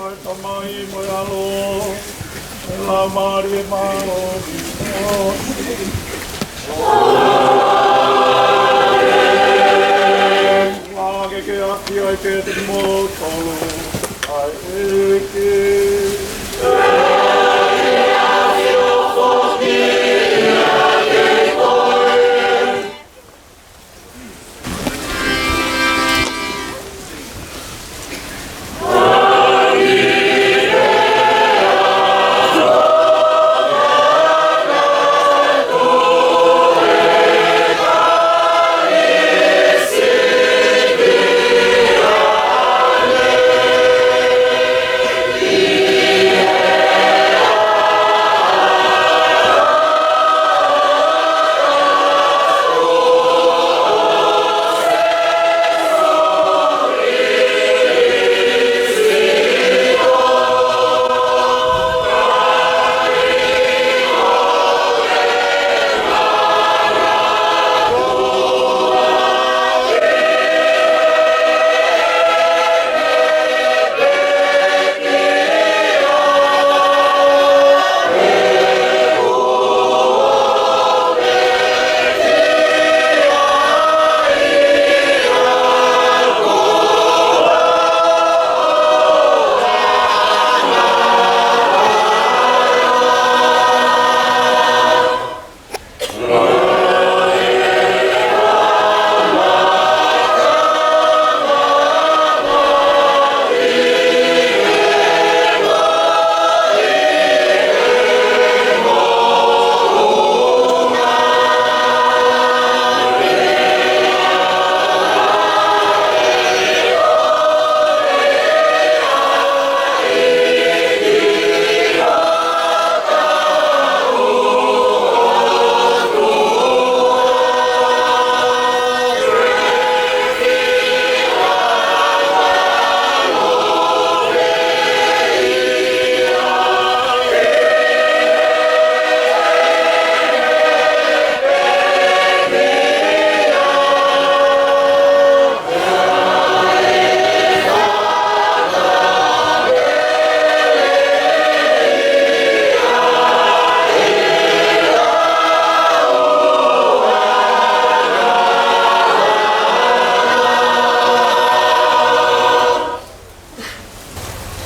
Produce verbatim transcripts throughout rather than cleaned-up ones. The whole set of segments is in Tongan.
ʻa e Tamai mo e ʻAlo, mo e Laumālie Māʻoniʻoni. Ngāue ke ʻaki ai kiate kimoutolu ʻa e ʻEiki.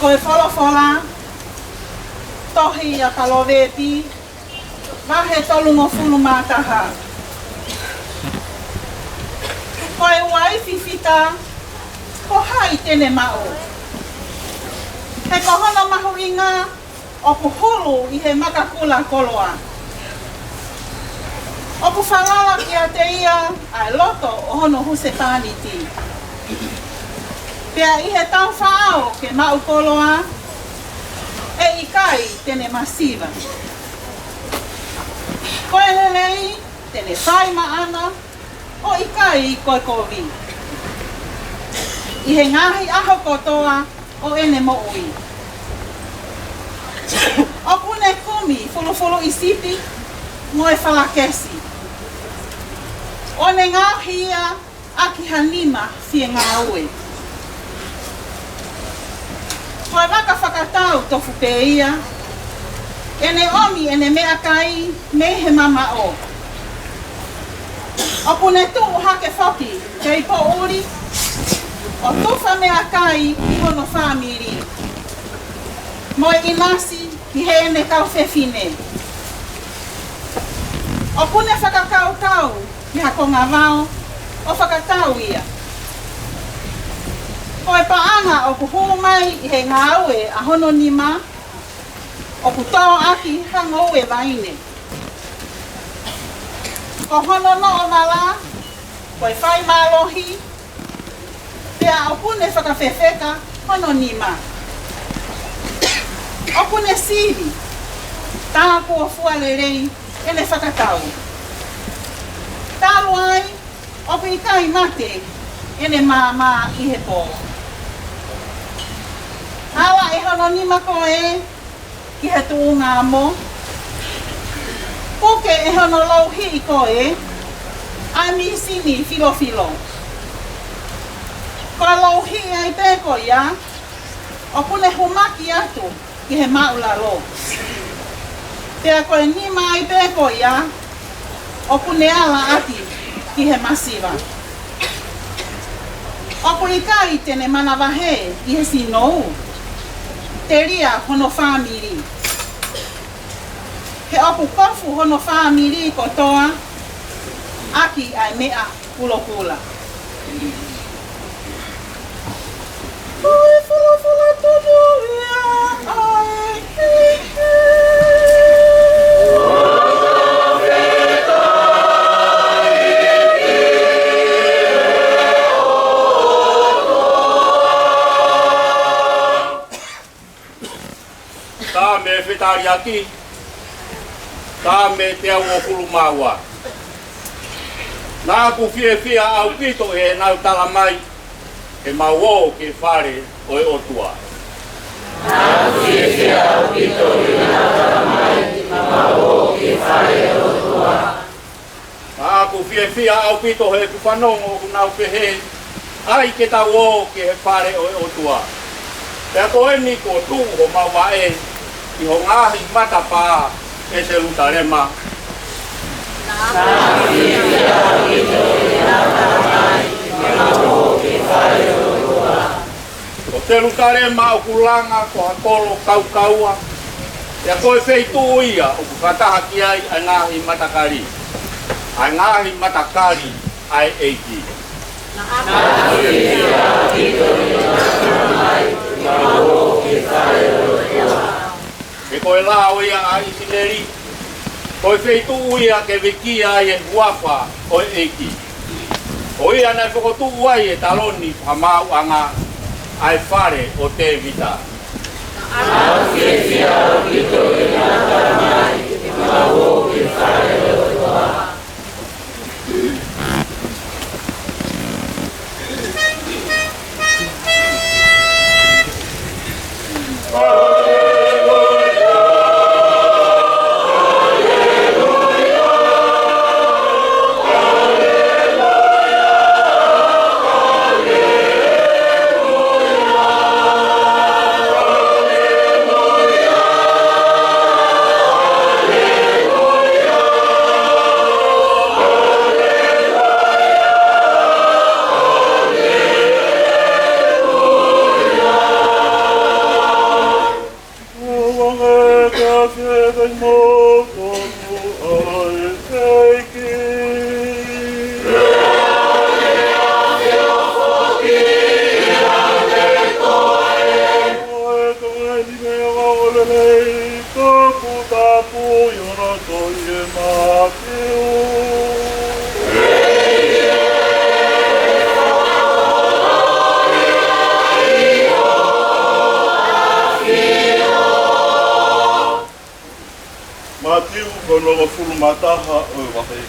Ko e folofola, tohi ʻa Palōveepi, vahe tolungofulu mā taha. Ko e uaifi fita, ko hai te ne maʻu? He ko hono mahuʻinga ʻoku hulu ʻi he maka kula koloa. ʻOku falala kiate ia ʻa e loto ʻo hono husepāniti. Pea ʻi he taufaʻao ke maʻu koloa, ʻe ʻikai te ne masiva. Ko e lelei te ne fai maʻana, ʻo ʻikai ko e kovi, ʻi he ngaahi ʻaho kotoa ʻo ʻene moʻui. ʻOku ne kumi fulufuluʻi sipi mo e falakesi, ʻo ne ngaohi ia ʻaki ha nima fie ngāue. Ko e vaka fakatau tofu pē ia, ʻe ne ʻomi ʻene meʻakai mei he mamaʻo. ʻOku ne tuʻu hake foki kei poʻuli, ʻo tufa meʻakai ʻi hono fāmili, mo e ʻinasi ki heʻene kau fefine. ʻOku ne fakakaukau ki ha konga vao ʻo fakatau ia. Ko e paʻanga ʻoku hū mai ʻi he ngāue ʻa hono nima, ʻoku tō ʻaki ha ngoue vaine. Ko hono noʻo mala, ko e fai mālohi, pea ʻoku ne fakafefeka hono nima. ʻOku ne sivi, tā kuo fua lelei ʻene fakatau. Talu ai, ʻoku ʻikai mate ʻene maama ʻi he pō. Ala ʻe hono nima ko ē ki he tuʻunga amo, puke ʻe hono louhiʻi ko ē ʻa e mīsini filofilo. Ko e louhiʻi ai pē ko ia, ʻoku ne humaki atu ki he māʻulalo. Pea ko e nima ai pē ko ia ʻoku ne ala ʻaki ki he masiva. ʻOku ʻikai te ne manavahē ʻi he sinou, telia hono fāmili. He ʻoku kofu hono fāmili kotoa ʻaki ʻa e meʻa pulopula. Ko e folofola tonu ia ʻa e ʻEiki. Saame fetaliaki, Saame teau uofulu mā ua. Naʻa ku fiefia ʻaupito heʻenau tala mai, ke mau ō ki he fale ʻo e ʻOtua. Naʻa ku fiefia ʻaupito heʻenau tala mai, ke mau ō ki he fale ʻo e ʻOtua. Naʻa ku fiefia ʻaupito heʻeku fanongo ʻoku nau pehē, ʻai ke tau ō ki he fale ʻo e ʻOtua. Pea ko eni kuo tuʻu homau vaʻe ʻi ho ngaahi matapā, ʻe Selusalema. Naʻa ku fiefia ʻaupito heʻenau tala mai, ke mau ō ki he fale ʻo e ʻOtua. Ko Selusalema ʻoku langa ko ha kolo kaukaua, pea ko e feituʻu ia ʻoku fakataha ki ai ʻa e ngaahi matakali, ʻa e ngaahi matakali ʻa e ʻEiki. He ko e lao ia ʻa ʻIsileli, ko e feituʻu ia ke vikia ai e huafa ʻo e ʻEiki. Ko ia naʻe fokotuʻu ai e taloni fakamaauʻanga, ʻa e fale ʻo Tēvita. Mātiu ko hono hongofulu mā taha ʻo e vahe.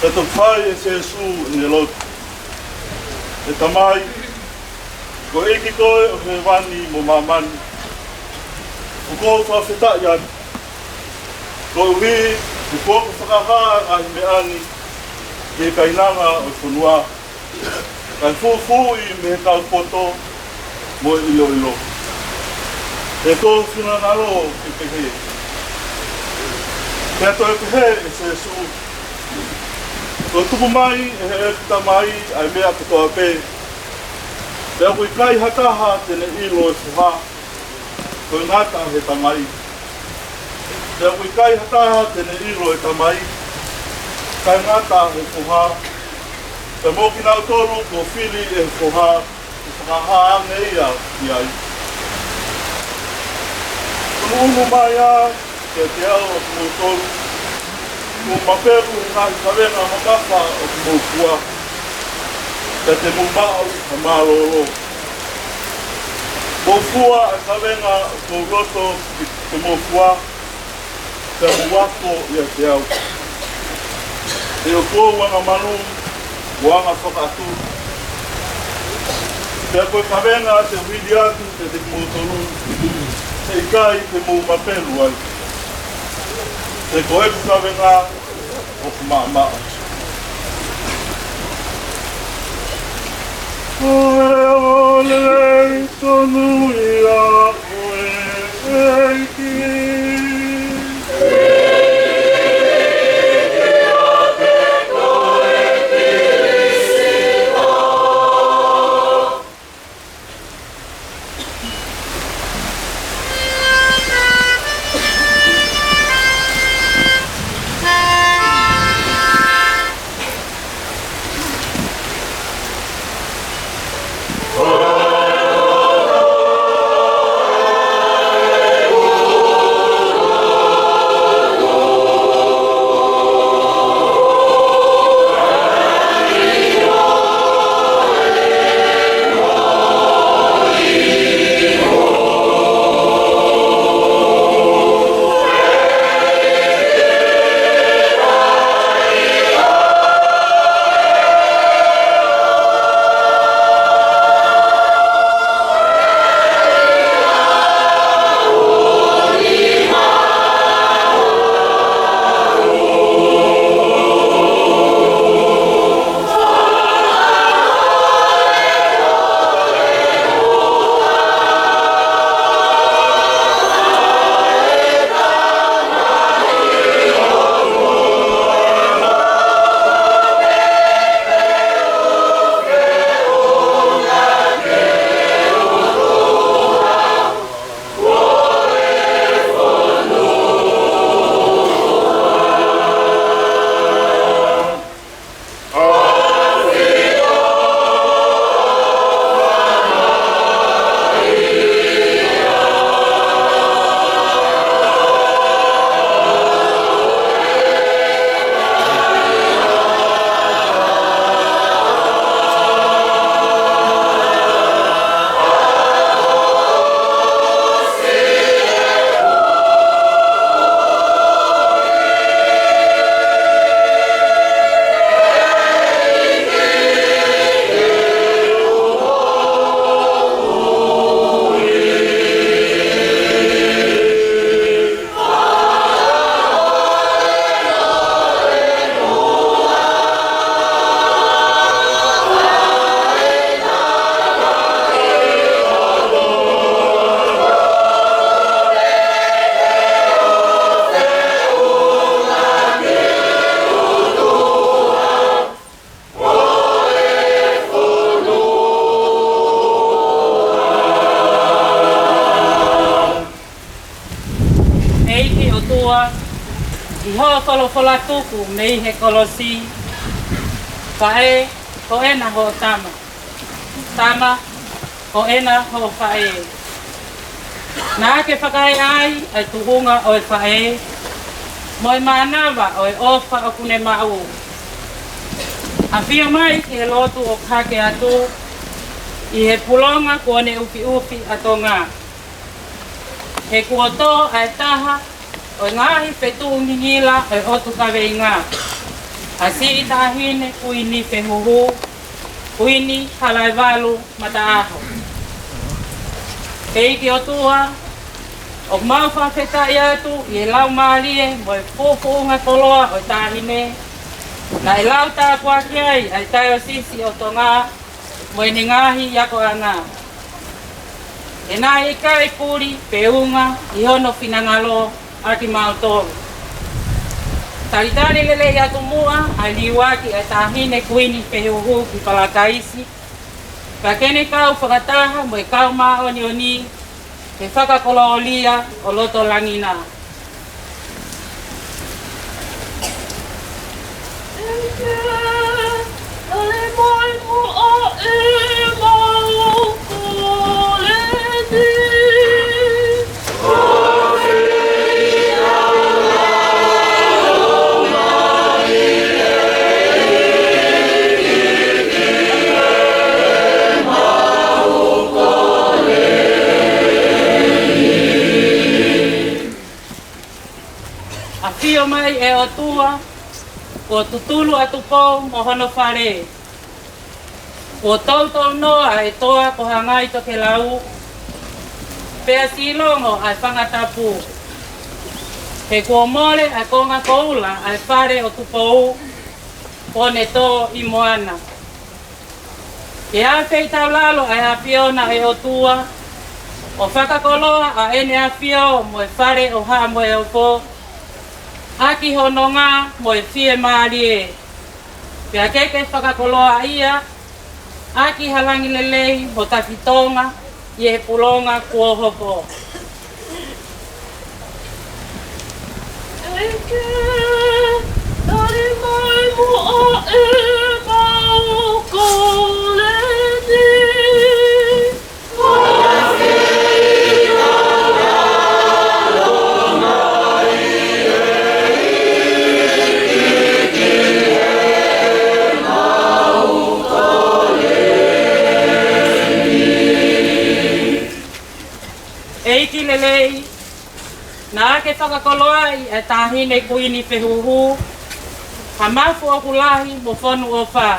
Pea toki fai ʻe Sēsū ʻene lotu: ʻE Tamai, ko e ʻEiki koe ʻo hēvani mo māmani, ʻoku ou fakafetaʻi atu, koeʻuhi he kuo ke fakahā ʻa e ngaahi meʻa ni ki he kainanga ʻo e fonua, kae fūfuuʻi mei he kau poto mo e ʻiloʻilo. He ko ho finangalo ke pehē. Pea toe pehē ʻe Sēsū: Kuo tuku mai ʻe heʻeku Tamai ʻa e meʻa kotoa pē, pea ʻoku ʻikai ha taha te ne ʻilo e Foha, ko e ngata he Tamai. Pea ʻoku ʻikai ha taha te ne ʻilo e Tamai, kae ngata he Foha, pea mo kinautolu kuo fili ʻe he Foha ke fakahā ange ia ki ai. Tuʻunuʻunu mai ā kiate au ʻa kimoutolu ʻoku mou mapelu he ngaahi kavenga mamafa ʻoku mou fua, pea te mou maʻu ha mālōlō. Mou fua ʻa e kavenga ʻoku mou loto ke mou fua, pea mou ako ʻiate au, he ʻoku ou angamanu mo anga fakaʻatuli. Pea ko e kavenga te u hili atu kiate kimoutolu, he ʻikai te mou mapelu ai, he ko ʻeku kavenga ʻoku maʻamaʻa. Ko e ʻofa Tonu ia ʻo e ʻEiki. ʻEiki ʻOtua, ʻi hoʻo folofola tuku mei he kolosi, faʻē, ko ena hoʻo tama. Tama, ko ena hoʻo faʻē. Naʻa ke fakaeʻa ai ʻa e tuʻunga ʻo e faʻē, mo e mānava ʻo e ʻofa ʻoku ne maʻu. ʻAfio mai ki he lotu ʻoku hake atu, ʻi he pulonga kuo ne ʻufiʻufi ʻa Tonga. He kuo tō ʻa e taha ʻo e ngaahi fetuʻu ngingila ʻo e ʻotu kaveinga, ʻa siʻi Taʻahine Kuini Fehuhu, Kuini Halaevalu Mataʻaho. ʻEiki ʻOtua, ʻoku mau fakafetaʻi atu ʻi he laumālie mo e fuʻufuʻunga koloa ʻo e taʻahine, naʻe lau tāpuaki ai ʻa e Taiosisi ʻo Tonga mo ʻene ngaahi akoʻanga. He naʻe ʻikai puli pe unga ʻi hono finangalo ʻa kimautolu. Talitali lelei atu muʻa ʻa e liuaki ʻa e Taʻahine Kuini Fehuhu ki Palataisi, pea ke ne kau fakataha mo e kau māʻoniʻoni he fakakolōlia ʻo loto langi na. ʻAfio mai ʻe ʻOtua, kuo tutulu ʻa Tupou mo hono fale. Kuo toutou noa ʻa e toa ko Hangaitokelau, pea silongo ʻa e fanga tapu. He kuo mole ʻa e konga koula ʻa e fale ʻo Tupou, kuo ne tō ʻi Moana. Ke ʻafeitaulalo ʻa e ʻAfiona ʻa e ʻOtua, ʻo fakakoloa ʻa ʻEne ʻAfio mo e Fale ʻo Haʻa Moheofo, ʻaki hono ngā mo e fiemālie. Pea ke ke fakakoloaʻia ʻaki ha langi lelei mo tafitonga ʻi he pulonga kuo hoko. ʻEiki, tali mai muʻa ʻemau kole ni. ʻEiki lelei, naʻa ke fakakoloaʻi ʻa e Taʻahine Kuini Fehuhu, ha mafu ʻoku lahi mo fonu ʻofa.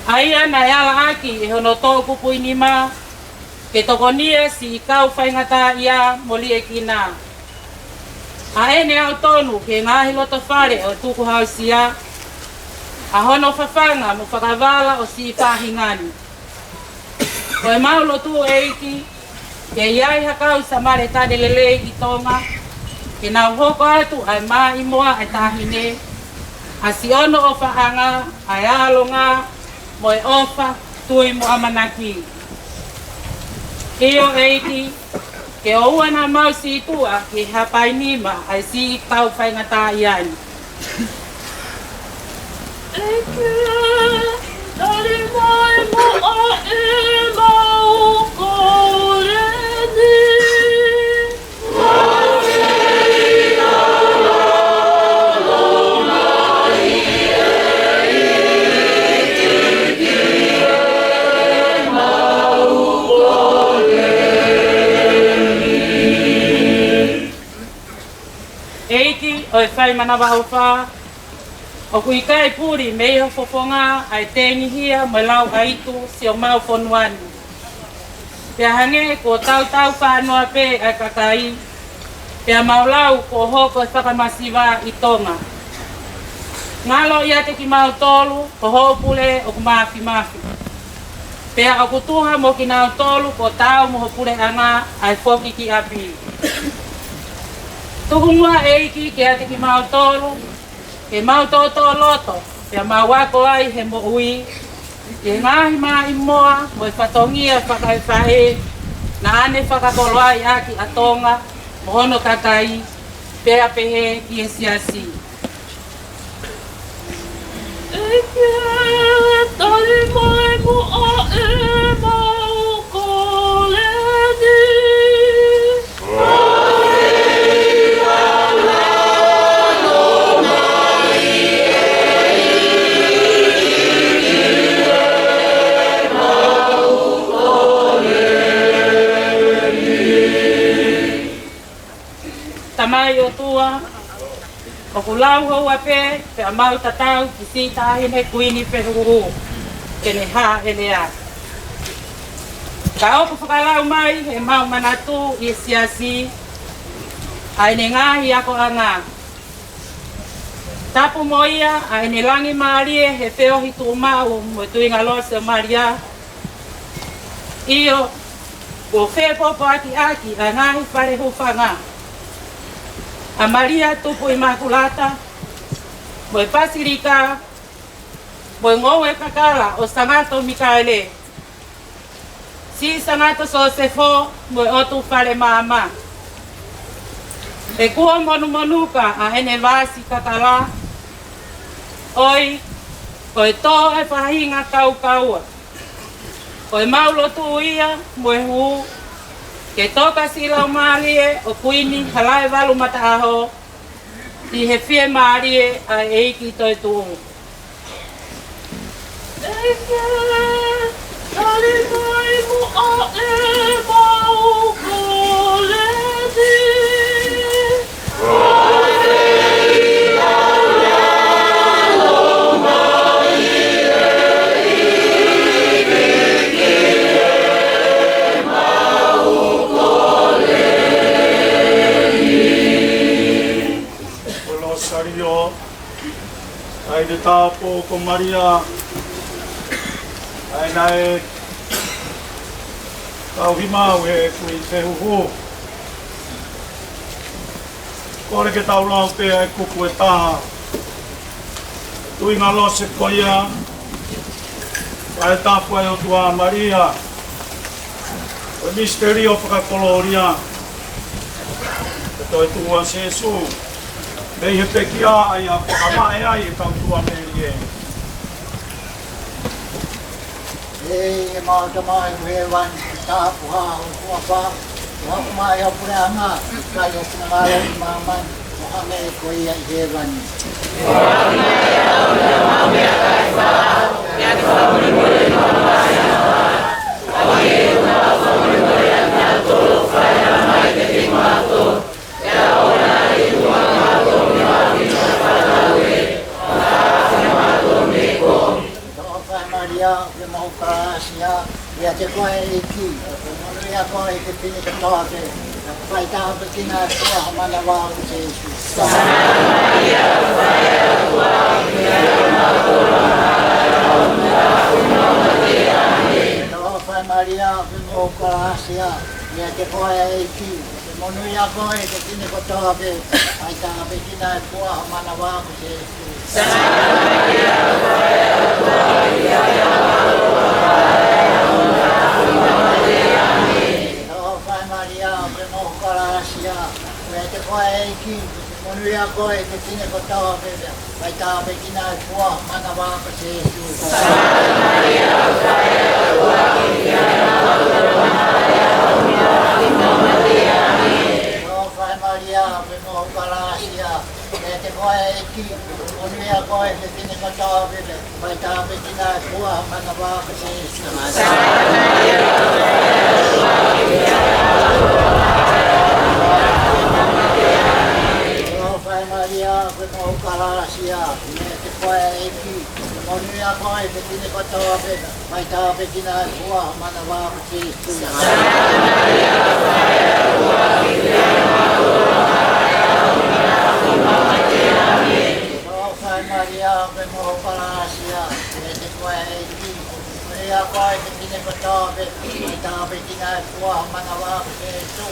ʻA ia naʻe ala ʻaki ʻe hono toʻukupu ʻi nima, ke tokonia siʻi kau faingataʻaʻia mo liʻekina. ʻA ʻene aʻu tonu ki he ngaahi loto fale ʻo e tukuhausia, ʻa hono fafanga mo fakavala ʻo siʻi faʻahinga ni. Ko ʻemau lotu ʻEiki, ke ʻi ai ha kau Samaletane lelei ʻi Tonga, ke nau hoko atu ʻa e maʻimoa ʻa e Taʻahine, ʻa siʻono ʻofaʻanga, ʻa e ʻalonga, mo e ʻofa, tui mo ʻamanaki. ʻIo ʻEiki, ke ʻoua naʻa mau sītuʻa ki he hapai nima ʻa e siʻi kau faingataʻaʻia ni. ʻEiki, tali mai muʻa ʻemau kole ni. ʻEiki ʻo e fai manavaʻofa, ʻoku ʻikai puli mei ho fofonga ʻa e tengihia mo e lauʻaitu siʻomau fonua ni. Pea hangē kuo tautau fanoa pē ʻa e kakai, pea mau lau kuo hoko e fakamasiva ʻi Tonga. Ngalo ʻiate kimautolu ko hoʻo pule ʻoku māfimafi. Pea ʻoku tuha mo kinautolu kuo taau mo ho puleʻanga ʻa e foki ki ʻapi. Tuku muʻa ʻEiki kiate kimautolu, ke mau toʻotoʻo loto, pea mau ako ai he moʻui, ʻi he ngaahi maʻimoa mo e fatongia fakaefaʻē naʻa ne fakakoloaʻi ʻaki ʻa Tonga mo hono kakai, pea pehē ki he siasi. ʻEiki, tali mai muʻa ʻemau kole ni. Tamai ʻOtua, ʻoku lau houa pē, pea mau tatau ki siʻi Taʻahine Kuini Fehuhu, ke ne hāʻele ai. Ka ʻoku fakalau mai heʻemau manatu ʻi he siasi, ʻa ʻene ngaahi akoʻanga. Tapu mo ia, ʻa ʻene langi mālie he feohi tuʻumaʻu mo e tuingalosi ʻo Malia. ʻIo, kuo fepoakiʻaki ʻa e ngaahi fale hūfanga ʻa Malia Tupu ʻImakulata, mo e Pasilika, mo e ngoue kakala ʻo Sangato Mikaele, Siʻi Sangato Sosefo, mo e ʻOtu Fale Maama. He kuo monumonuka ʻa ʻene vasi kakala, ʻoi, ko e tō ʻa e faʻahinga kaukaua. Ko ʻemau lotu ia mo e hū, ke toka siʻi laumālie ʻo Kuini Halaevalu Mataʻaho, ʻi he fiemālie ʻa e ʻEiki toetuʻu. ʻEiki, tali mai muʻa ʻemau kole ni. Ko e Losālio ʻa e Tāupoʻou ko Malia, ʻA ia naʻe tauhi maʻu ʻe he kui fehuhu. Kole ke tau lau pē ʻa e kupu ʻe taha. Tuʻinga Losefa ko ia, ʻa e tapu ʻa e ʻOtua Malia, ʻo e misiterio fakakolōlia, ʻa e toetuʻu ʻa Sīsū mei he pekia, ʻa ia ʻoku fakamaʻe ai ʻetau tuʻa melie. ʻE ʻemau Tamai ʻoku ʻi hēvani, ke tapuhā ho huafa, ke hoko mai ho puleʻanga, ke kai ho finangalo ʻi māmani, ʻo hangē ko ia ʻi hēvani. Tō ʻofa ʻe Malia, ʻoku ke maʻu kalāsia, ʻoku ʻiate koe ʻa e ʻEiki, ʻoku ke monūʻia koe ʻi he fefine kotoa pē, pea ʻoku faitāpuekina ʻa e fua ho manava ko Sīsū. Tō ʻofa ʻe Malia, ʻoku ke maʻu kalāsia, ʻoku ʻiate koe ʻa e ʻEiki, ʻoku ke monūʻia koe ʻi he fefine kotoa pē, pea ʻoku faitāpuekina ʻa e fua ho manava ko Sīsū. Tō ʻofa ʻe Malia, ʻoku ke maʻu kalāsia, ʻoku ʻiate koe ʻa e ʻEiki, ʻoku ke monūʻia koe ʻi he fefine kotoa pē, pea ʻoku faitāpuekina ʻa e fua ho manava ko Sīsū. Tō ʻofa ʻe Malia, ʻoku ke maʻu kalāsia, ʻoku ʻiate koe ʻa e ʻEiki, ʻoku ke monūʻia koe ʻi he fefine kotoa pē, pea ʻoku faitāpuekina ʻa e fua ho manava ko Sīsū. Tō ʻofa ʻe Malia, ʻoku ke maʻu kalāsia, ʻoku ʻiate koe ʻa e ʻEiki, ʻoku ke monūʻia koe ʻi he fefine kotoa pē, pea ʻoku faitāpuekina ʻa e fua ho manava ko Sīsū. Tō ʻofa ʻe Malia, ʻoku ke maʻu kalāsia, ʻoku ʻiate koe ʻa e ʻEiki, ʻoku ke monūʻia koe ʻi he fefine kotoa pē, pea ʻoku faitāpuekina ʻa e fua ho manava ko Sīsū.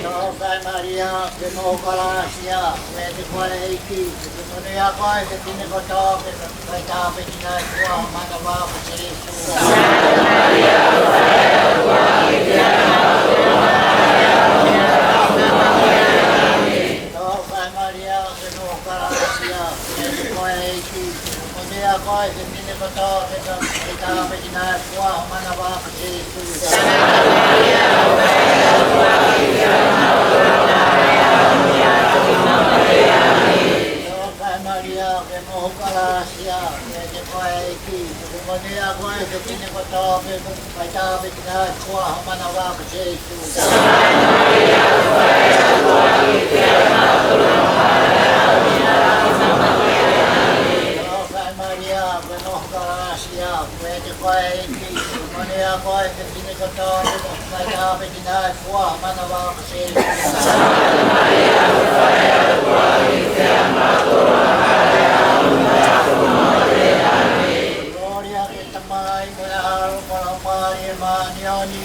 Tō ʻofa ʻe Malia, ʻoku ke maʻu kalāsia, ʻoku ʻiate koe ʻa e ʻEiki, ʻoku ke monūʻia koe ʻi he fefine kotoa pē, pea ʻoku faitāpuekina ʻa e fua ho manava ko Sīsū. Tō ʻofa ʻe Malia, ʻoku ke maʻu kalāsia, ʻoku ʻiate koe ʻa e ʻEiki, ʻoku ke monūʻia koe ʻi he fefine kotoa pē, pea ʻoku faitāpuekina ʻa e fua ho manava ko Sīsū. Tō ʻofa ʻe Malia, ʻoku ke maʻu kalāsia, ʻoku ʻiate koe ʻa e ʻEiki, ʻoku ke monūʻia koe ʻi he fefine kotoa pē, pea ʻoku faitāpuekina ʻa e fua ho manava ko Sīsū. Tō ʻofa ʻe Malia, ʻoku ke maʻu kalāsia, ʻoku ʻiate koe ʻa e ʻEiki, ʻoku ke monūʻia koe ʻi he fefine kotoa pē, pea ʻoku faitāpuekina ʻa e fua ho manava ko Sīsū. Kolōlia ki he Tamai, mo e ʻAlo, mo e Laumālie Māʻoniʻoni.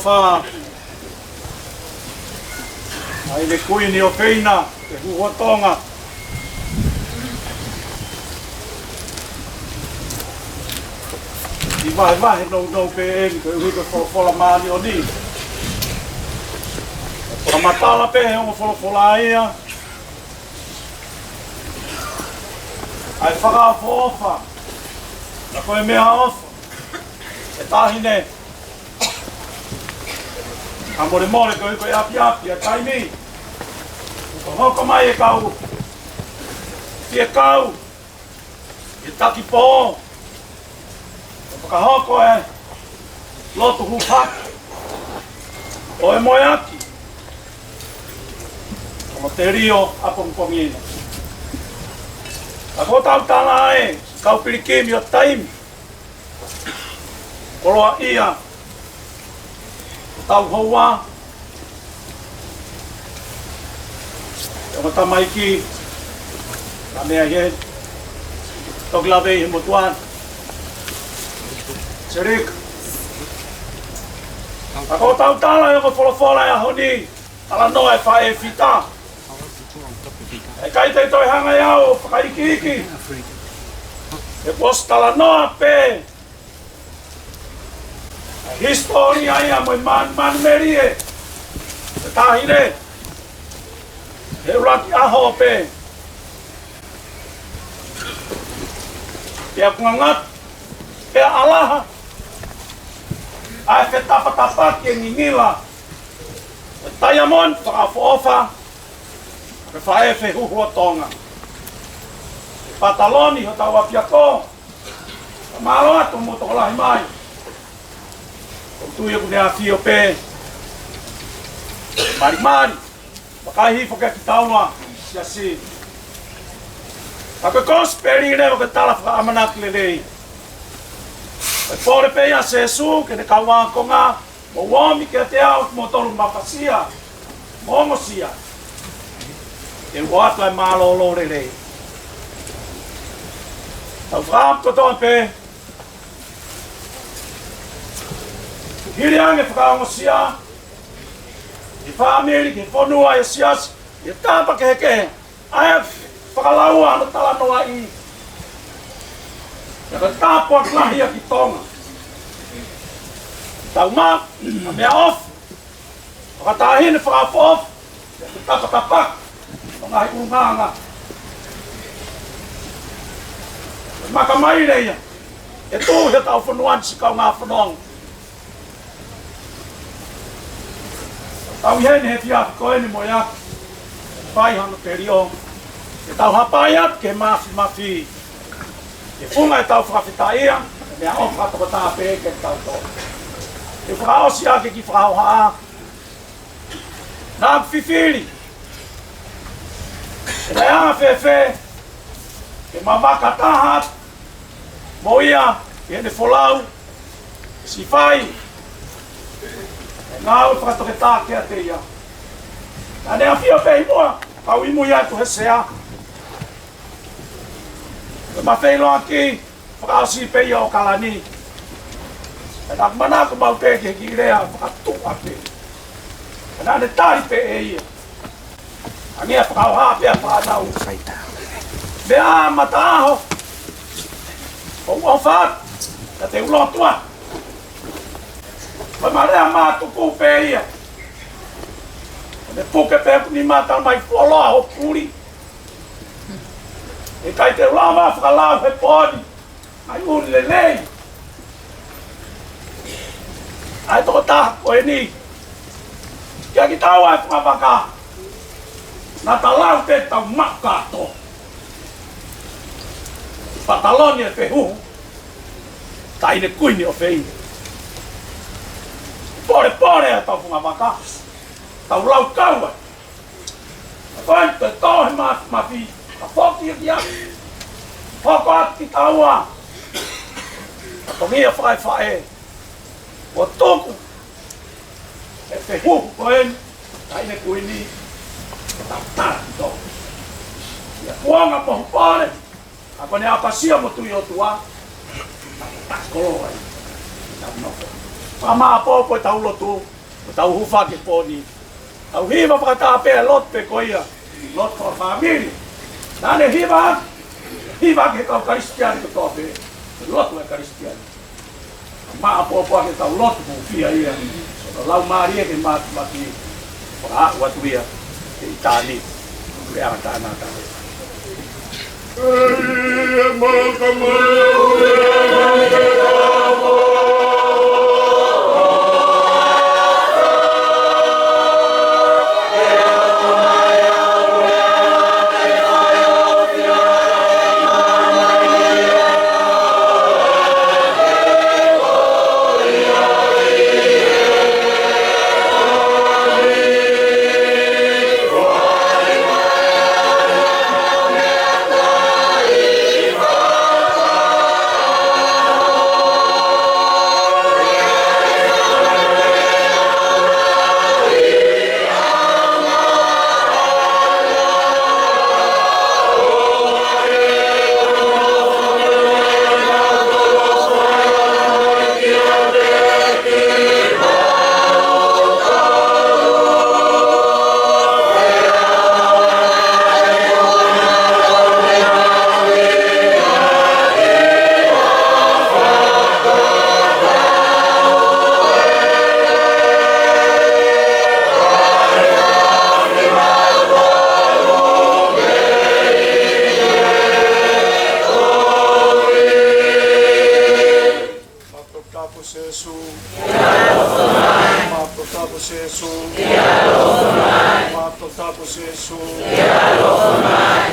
Fā, ʻa e Kuini ʻofeina, ʻa e Huhu ʻo Tonga. ʻI he vahevahe nounou pē eni, koeʻuhi ko e folofola māʻoniʻoni. Fakamatala pē he ongo folofola ia ʻa e fakaʻofoʻofa, ʻa ia ko e meʻaʻofa ʻa e taʻahine. Kae molemole koeʻuhi ko e ʻapiʻapi ʻa e taimi, kuo hoko mai e kau fiekaú ʻi he takipō, ʻo fakahoko e lotu hūfaki ʻo e moeaki ʻo e telio ʻapongipongi na. Ka ko ʻetau tala ʻa e kau pilikimi ʻo taimi, koloaʻia ʻetau houa, ʻa e ongo tamaiki, ka meʻa he toki lave ʻi he motuʻa ni. Selika. Ka ko ʻetau tala ʻa e ongo folofola ʻo e ʻaho ni, talanoa ʻa e faʻē fita. ʻE ʻikai te u toe hanga ʻe au ʻo fakaikiiki, he kuo ʻosi talanoa pē ʻa e hisitōlia ia mo e mānumanu melie ʻo e taʻahine he ʻuluaki ʻaho pē. Pea kuo ngata, pea ʻalaha ʻa e fetapatapaki e ngingila ʻo e taiamoni fakaʻofoʻofa ʻo e faʻē fehuhu ʻo Tonga. ʻE Pataloni hotau ʻapiako, mālō atu hoʻomou tokolahi mai. ʻOku ou tui ʻoku ne ʻafio pē malimali, vakai hifo kiate kitaua siasi. Ka ko e kosipeli leva ko e tala fakaʻamanaki lelei. Ko e pole pē ʻa Sēsū ki heʻene kau ākonga, mou omi kiate au ʻa kimoutolu ʻoku mafasia mo ongosia, te u ʻoatu ʻa e mālōlō lelei. Tau fakaʻamu kotoa pē, hili ange fakaongosia, ʻi he fāmili, ki he fonua, ʻi he siasi, ʻi he tapa kehekehe, ʻa e fakalaua hono talanoaʻi ʻa e tāpuaki lahi ʻa ki Tonga. Tau maʻu ʻa e meʻaʻofa ʻa e taʻahine fakaʻofoʻofa, ʻa e tapatapaki ʻo e ngaahi ʻulungaanga. Ko e maka maile ia ʻe tuʻu ʻi hotau fonua ni, siʻi kaungā fononga. Tau ʻi heni he efiafi ko eni mo e ʻaho, fai hano telio, ke tau hapai atu ki he māfimafi, ke funga ʻetau fakafetaʻia, meʻaʻofa tokotaha pē kiate kitautolu. Ke fakaʻosi ʻaki e kiʻi fakahohaʻa, naʻá ku fifili pe naʻe anga fēfē ke ma fakataha atu mo ia ʻi heʻene folau, siʻi fai e ngāue fakatoketā kiate ia. Naʻá ne ʻafio pē ʻi muʻa, kau ʻi mui atu he sea. Ko e mafeiloaki fakaʻosi pē ia ʻo ʻAokalani. Pea naʻá ku manako maʻu pē ki he kiʻi lea fakatuʻa pē. Pea naʻá ne tali pē ʻe ia ʻa e meʻa fakahohaʻa pea fānau. Meʻa mataʻaho, ʻoku ou ʻofa atu, ka te u lotua. Ko e malea mātuku pē ia. Ko e puke pē ʻeku nima, talamai fuoloa hoku puli. ʻE ʻikai te u lava fakalau he pō ni ʻa e ʻuli lelei ʻa e tokotaha ko eni. Kiate kitaua ʻa e fungavaka, naʻa ta lau pē tau maʻu kātoa. Pataloni ʻa e fehuhu, taʻahine kuini ʻofeina. Polepole ʻa e tau fungavaka, tau lau kau ai. Ka ko e toe tō he māfimafi, ka foki ia ki ai. Hoko atu kitaua ʻa e fatongia fakaefaʻē, ʻo tuku e fehuhu ko eni, taʻahine kuini, ʻo tau tala kitaua. ʻI he kuonga poupou, ʻa ko ʻene ʻapasia mo tui ʻOtua, ʻa ko e koloa ia ʻoku tau nofo. Fakamāʻopoʻopo ʻetau lotu, ʻetau hūfaki he pō ni. Tau hiva fakataha pē lotu pē ko ia, lotu fakafāmili. Naʻa ne hiva, hiva ki he kau Kalisitiane kotoa pē, lotu ʻa e Kalisitiane. Māʻopoʻopo ʻetau lotu mo fia ia, ʻo Laumālie ke mātuʻaki fakaaʻu atu ia ʻi he taimi. Leʻa tānaki. Mātou Tapu Sēsū. Mātou Tapu Sēsū. Mātou Tapu Sēsū.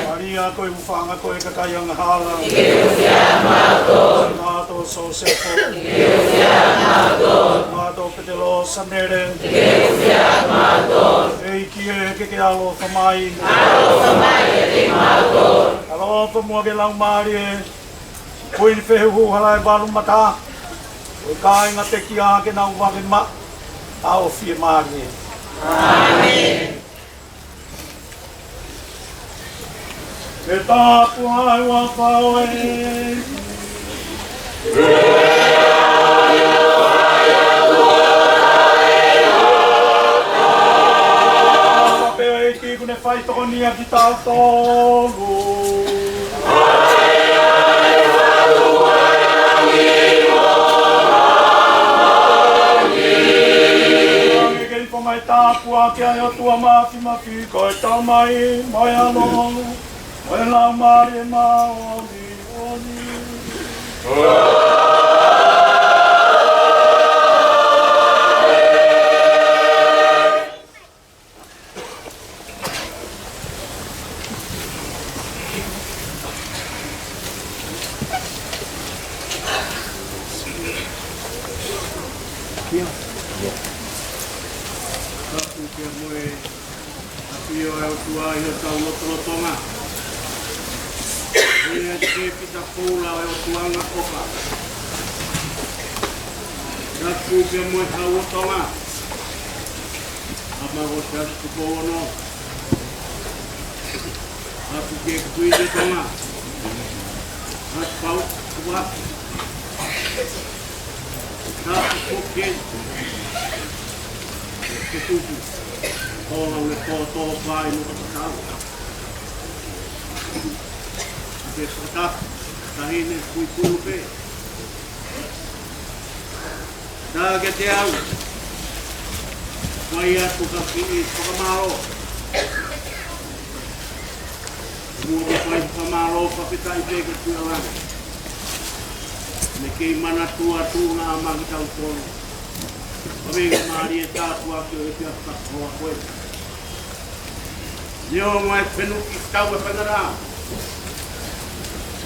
Malia ko e ʻofaʻanga ko e kakai angahala. Mātou Sosefo. Mātou Petelo Sanele. ʻEiki ē, ke ke ʻaloʻofa mai. ʻAloʻofa muʻa ki he Laumālie. Kuini fehuhu hala e valu mata. Ko e kāinga pekia ke nau vave maʻu ʻa e fiemālie. ʻĀmeni. Ke tāpuhā ʻa e huafa ʻo e ʻEiki. Pea ʻEiki kuo ne fai tokoni ʻa kitautolu. Ke ke ifo mai tāpuaki ʻa e ʻOtua Māfimafi ko e Tamai, mo e ʻAlo, mo e Laumālie Māʻoniʻoni. Tapu pea mo e ʻafio ʻa e ʻOtua ʻi hotau lotolotonga. ʻI he ʻEiki Pita Paula ʻo e ʻOtua ʻofa. Tapu pea mo e kau ʻo Tonga. ʻA e Siasi Tupou Ono. Tapu ki he Kuini ʻo Tonga. Tapu pau, ua. Tapu foki ki he tupu. Tonga ʻoku ne tōtō fai mo ka tau. Ke fakatapu, taʻahine Kuini Pulu pē. Tapu kiate au. Fai atu ha kiʻi fakamālō. Muʻa ke fai fakamālō, fakafetaʻi pē ki he ʻOtua ʻi langi. Ne kei manatu atu ʻa e ʻuhinga ʻa kitautolu. Ka me mālie tāpuaki ʻo e efiafi fakakoloa ko ē. Neongo e fenuki tau e fenara.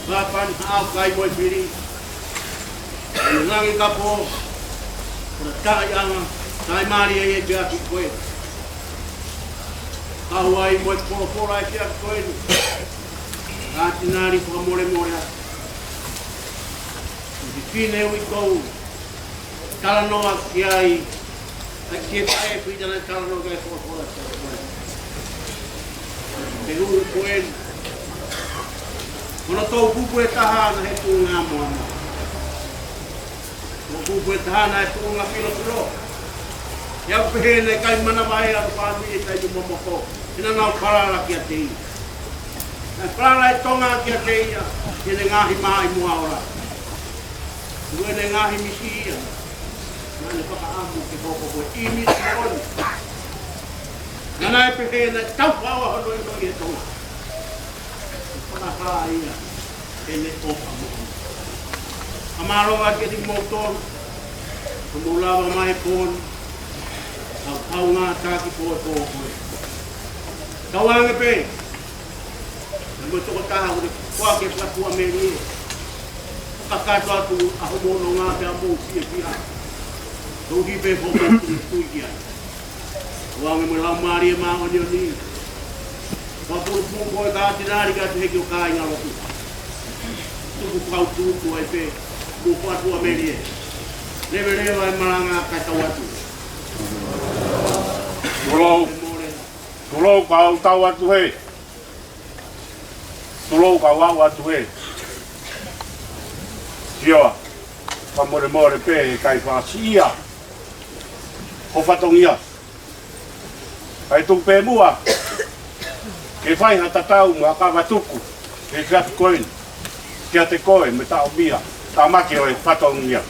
Ka pani haʻa kai mo e fili. ʻI langi ka pō. Ko e taʻeʻaonga, taʻemālie ʻa e efiafi ko ē. Ka ʻoku ʻi ai mo e polopola ʻa e efiafi ko eni. Ka tinali fakamolemole atu. Ko e fefine ʻoku ou talanoa ki ai, ʻa e faʻē pē ʻi he talanoa ki ai, polopola ki ai. He ʻuhi ko eni. Ko hono toʻukupu ʻe taha naʻe tuʻunga moana. Ko e kupu ʻe taha naʻe tuʻunga filofilo. ʻIo, pehē naʻe ʻikai manavahē ʻa e fāmili ʻi he taimi momoko. He naʻa nau falala kiate ia. Naʻe falala ʻa Tonga kiate ia, ʻi heʻene ngaahi maʻimoa ola. Mo ʻene ngaahi misi ia. Naʻa ne fakaʻamu ke hoko ko e ʻīmisi moʻoni. Naʻa ne pehē naʻe tau faʻo hono ʻilo ʻe Tonga. Fakahā ia ʻene ʻofa moʻoni. Fakamālō atu kiate kimoutolu, kuo mou lava mai he pō ni, ʻo kaungā taki pō ko ē. Tauange pē, mo e tokotaha ʻoku ne foaki e fatu ʻa Melie. Kakato atu ʻa hoʻomou nonga pea mou fiefia. Tauhi pē hoʻomou tui ki ai. Tauange mo e Laumālie Māʻoniʻoni. Fakapulupulu ko e kātinali ka te heki ʻo kāinga lotu. Tuku kau tuku ai pē. Mo e fatu ʻa Melie. Leveleva e malanga kae tau atu. Tulou. Tulou kau tau atu hē. Tulou kau aʻu atu hē. Sio, fakamolemole pē he ʻikai fasiʻia ho fatongia. ʻAi tuku pē muʻa ke fai ha tatau mo ha kavatuku he efiafi ko eni kiate koe mo e taʻomia, tāmaki ʻo e fatongia.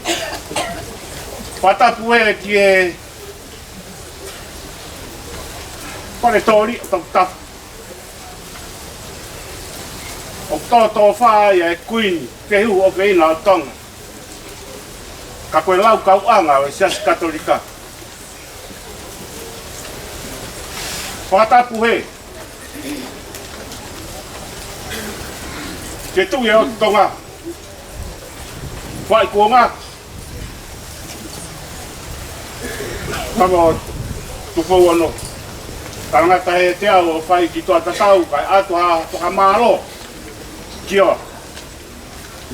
Fakatapu ē ki he Fale Tōliʻa Toketā. ʻOku tōtōfā ia ʻe he Kuini Fehuhu ʻofeina ʻo Tonga. Ka ko e laukauʻanga ʻo e Siasi Katolika. Fakatapu hē ki he Tuʻi ʻo Tonga. Faikuonga. Kama o Tupou Ono. Tangata he te au ʻo fai ki tuʻa tatau, kae ʻatu ha fakamālō. Kia.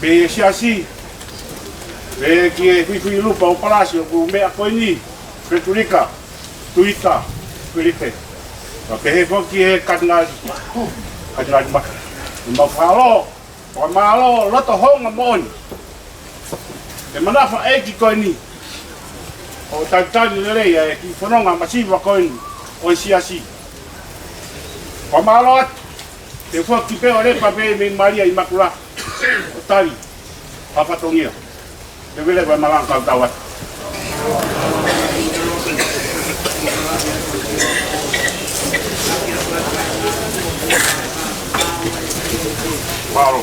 Mei he Siasi. Mei he ki he Huihuilupa ʻo Palasi ʻoku meʻa ko eni. Petrulika. Tuita. Filipe. Ka pehē foki he Katinali. Katinali Maka. Mau fakamālō. Fakamālō loto hounga moʻoni. He manavaʻeiki ko eni. ʻO talitali lelei ʻa e kiʻi fononga masiva ko eni. ʻO e Siasi. Fakamālō atu. Te u foki pē ʻo lepa pē mei Malia ʻImakula. ʻO tali. Ha fatongia. Te u lepa malanga kau tau atu. Mālō.